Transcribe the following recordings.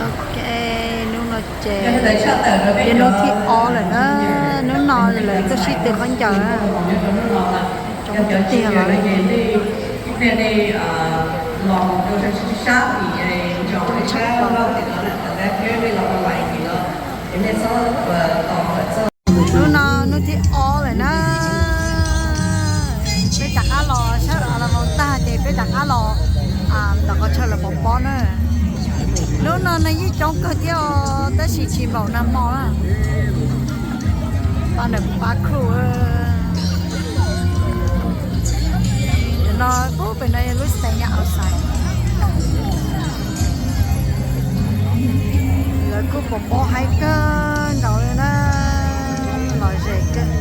Ok, hnub no ces yog hnub thib ob lawm na. Hnub no lawv tuaj sib tw khaub ncaws na, coob tiag tiag lawm. Hnub no hnub thib ob lawm na, peb rov qab los sab lawm, los tag ces peb rov qab los tom qhov chaw lawv pov pob na. Hnub no neeg yeej coob kawg thiab os, tab sis tsis npaum nag hmo na. Pab nws pab khu. Nim no pub pem no yog lub stage nyob outside. Lawv kuj pov pob haib kawg nkaus li na, lom zem kawg.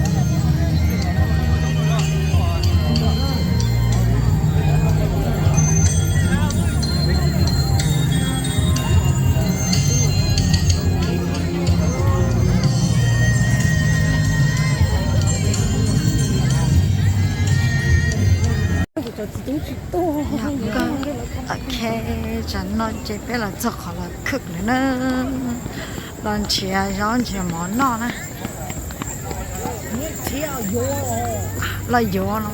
Ok, tsam no ces peb los txog qhov los cook lawm na, los nrhiav zaub nrhiav mov noj na. Los yuav no,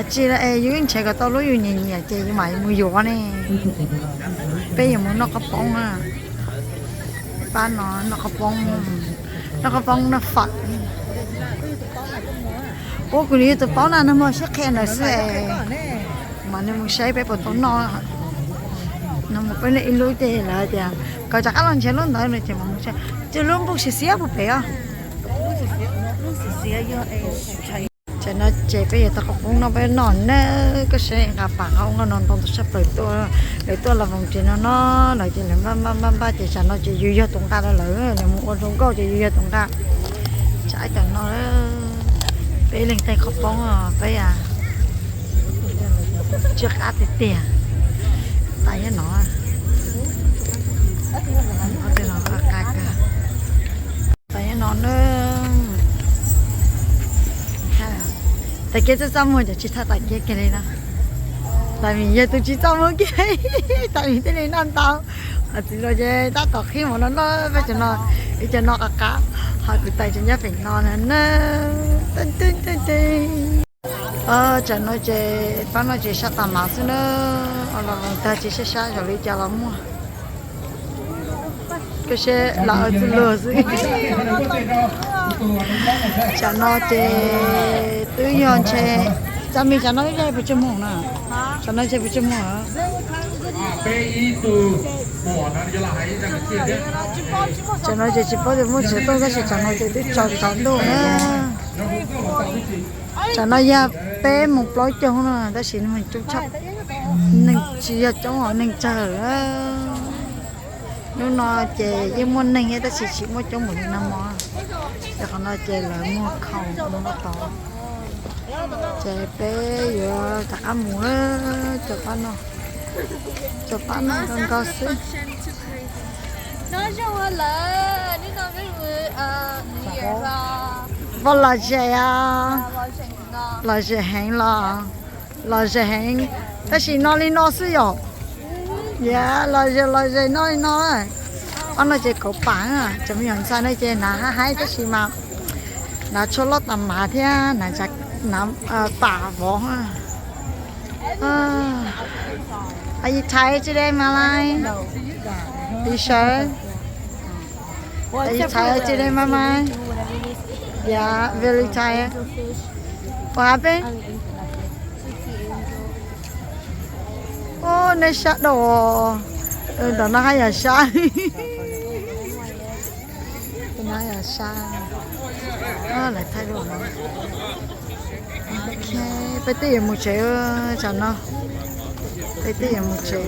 tsis yus nrhiav kom tau lub yus nyiam nyiam ces yus mam mus yuav ne. Peb yuav mus noj qab poob na. Pab no noj qab poob, noj qab poob noj fawm. Ua kuv li yus tus paub na, nag hmo sib qhia ntawd xwb es mas nws mus saib peb puas tau noj. Nag hmo peb noj ib lub ces lawv tias kom rov qab los nrhiav lub ntawd no ces mas mus saib ces lub npuj xiav xiav puag pem os. Tam no ces peb yuav tau qab poob noj peb noj na, koj saib nqa pas nqa ub nqa no ntau ntau sab plaws tuaj, lawv tuaj los voos tsev no no, lawv ces lawv npaj npaj npaj npaj ces tam no ces yus yog tus nqa rau lawv, lawv mus ua zoo nkauj ces yus yog tus nqa. Tsam ib tam no peb leeg tej qhov poob peb tsw qab tiag tiag. Tas nyob no, tas nyob no na. Tag kis txaj txaj muag ces tsis thaj tag kis kiag li na. Tas vim yog tus tsis txaj muag kiag, tas vim thiaj li noj ntau. Txiv laus ces tab tom qhib mov no noj, peb cov no, ib cov no qab qab, ho kuv tais tseem nyob pem no na. Tsam no ces pab no ces sab tas mav xwb na, los tag ces sab sab zoo li cas los muaj. Koj seb lawv txwj luag xwb. Tsam no ces twb yog ntshe, tsam me tsam no ib zaj puas tsawg moos na? Tsam no ntshe puas tsawg moos? Tsam no ces tsis paub tias muaj tsev tuaj tab sis tsam no ces twb tsaus tsaus ntuj na. Tsam no yog peb moos plaub caug no tab sis neeg coob tshaj, neeg tsis yog coob os, neeg tsawg. Hnub no ces yeej muaj neeg thiab tab sis tsis muaj coob npaum li nag hmo. Ces qhov no ces lawv muag khoom mus tod. Ces peb yuav rov qab mus, cov pab no, cov pab no nkaus nkaus xwb. Poj lom zem os, lom zem heev los, lom zem heev, tab sis no li no xwb yom. Yog lom zem lom zem no li no. Ob no ces kauv pam, cov me nyuam ntxhais no ces hnav haib haib tab sis mas hnav tsho loj tas mav thiab hnav pam vov. Are you tired today, my life? You sure? Are you tired today, my life? Yeah, very tired. What happened? Ub, nej sab dau. Ntawm no haj yam sab. Tus no haj yam sab. Lawv thaij dua no. Ok, peb twb yuav mus tsev tsam no. Peb twb yuav mus tsev.